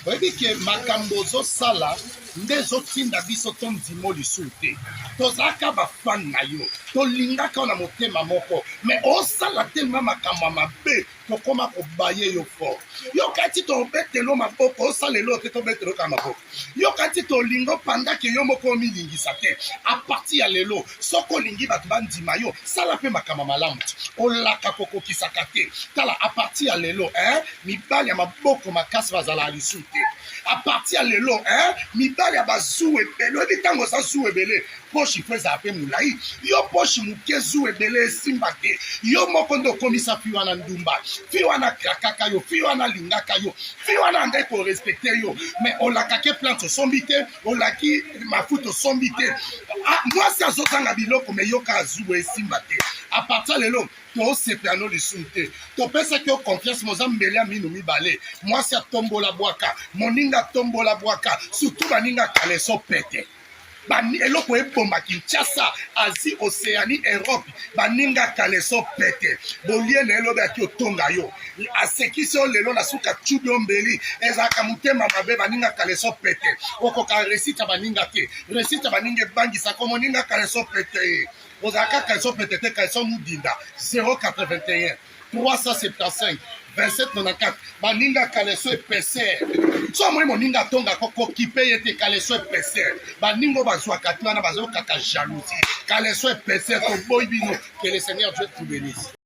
Oyebi ke makambo ozosala nde ezotinda biso tondimo lisusu te. Tozalaka bafan na yo, tolingaka yo na motema moko, mais osala tellement makambo ya mabe, tokoma kobaye yo fort. Yo kati tobetelo maboko, osala eloko te, tobetelo kaka maboko. Yo kati tolingo pendant ke yo moko omilingisa te. A partir ya lelo, soki olingi bato bandima yo, sala mpe makambo malamu te, olaka kokokisaka te. Tala, a partir ya lelo, hein, mibali ya maboko makasi bazalaka lisusu te. A partir ya lelo, hein, mibali ya bazuwa ebele, oyebi ntango oza zuwa ebele, poche fo ezala mpe molai. Yo poche moke, zuwa ebele esimba te. Yo moko nde okomisa fi wana ndumba, fi wana krakaka yo, fi wana alingaka yo, fi wana andai korespecte yo, mais olakake plante osombi te, olaki mafuta osombi te. Ah, mwasi azozanga biloko, mais yoka azuwa esimba te. A partir lelo tosepela no lisumu te, topesaki yo confiance, moza mbele ya minu mibale. Mwasi atombola bwaka, moninga atombola bwaka, surtout baninga kaleso pete. Eloko eboma Kinshasa, Asie, Océanie, Europe, baninga kaleso pete. Bolie na elobi aki otonga yo, asekisi yo lelo na suka cubi yo mbeli, ezalaka motema mabe. Baninga kaleso pete, okoka resite ya baninga te, resite ya baninga ebangisaka moninga kaleso pete. Ozalaka kaleso pete te, kaleso mudinda 081 375 2794. Baninga kaleso épaisseur, so amoni moninga atongaka, kokipe ye te. Kaleso épaisseur, baninga oyo bazwaka te wana bazokaka jalousie. Kaleso épaisseur, toboyi bino. Que le Seigneur Dieu vous bénisse.